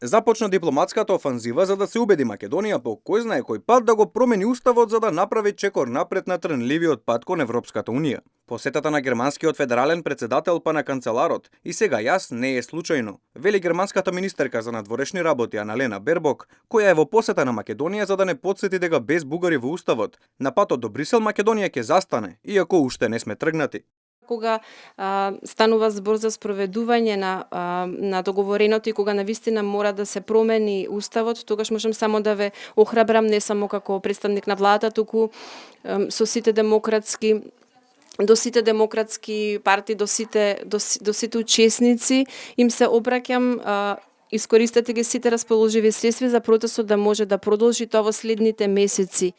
Започна дипломатската офанзива за да се убеди Македонија по кој знае кој пат да го промени уставот за да направи чекор напред на трнливиот пат кон Европската унија. Посетата на германскиот федерален претседател па на канцеларот и сега јас не е случајно, вели германската министерка за надворешни работи Аналена Бербок, која е во посета на Македонија за да не потсети дека без бугари во уставот, на патот до Брисел Македонија ќе застане, иако уште не сме тргнати. Кога станува збор за спроведување на договореното и кога навистина мора да се промени уставот, тогаш можам само да ве охрабрам не само како представник на владата, туку со сите демократски партии, до сите учесници им се обраќам, искористете ги сите расположиви средства за процесот да може да продолжи тоа во следните месеци.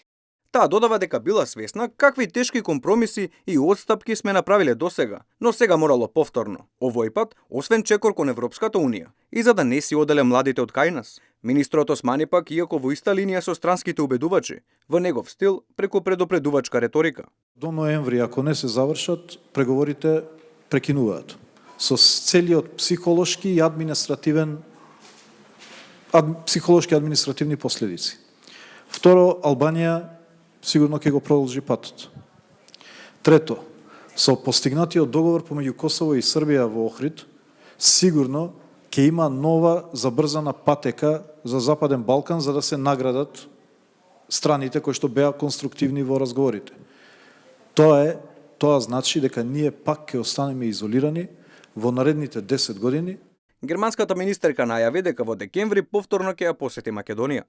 Таа додава дека била свесна какви тешки компромиси и отстапки сме направиле досега, но сега морало повторно. Овој пат, освен чекор кон Европската унија, и за да не си оделе младите од кај нас. Министрот Османи пак, иако во иста линија со странските убедувачи, во негов стил преку предупредувачка реторика. До ноември, ако не се завршат, преговорите прекинуваат. Со целиот психолошки и административни последици. Второ, Албанија сигурно ќе го продолжи патот. Трето, со постигнатиот договор помеѓу Косово и Србија во Охрид, сигурно ќе има нова забрзана патека за Западен Балкан за да се наградат страните кои што беа конструктивни во разговорите. Тоа значи дека ние пак ќе останеме изолирани во наредните 10 години. Германската министерка најави дека во декември повторно ќе ја посети Македонија.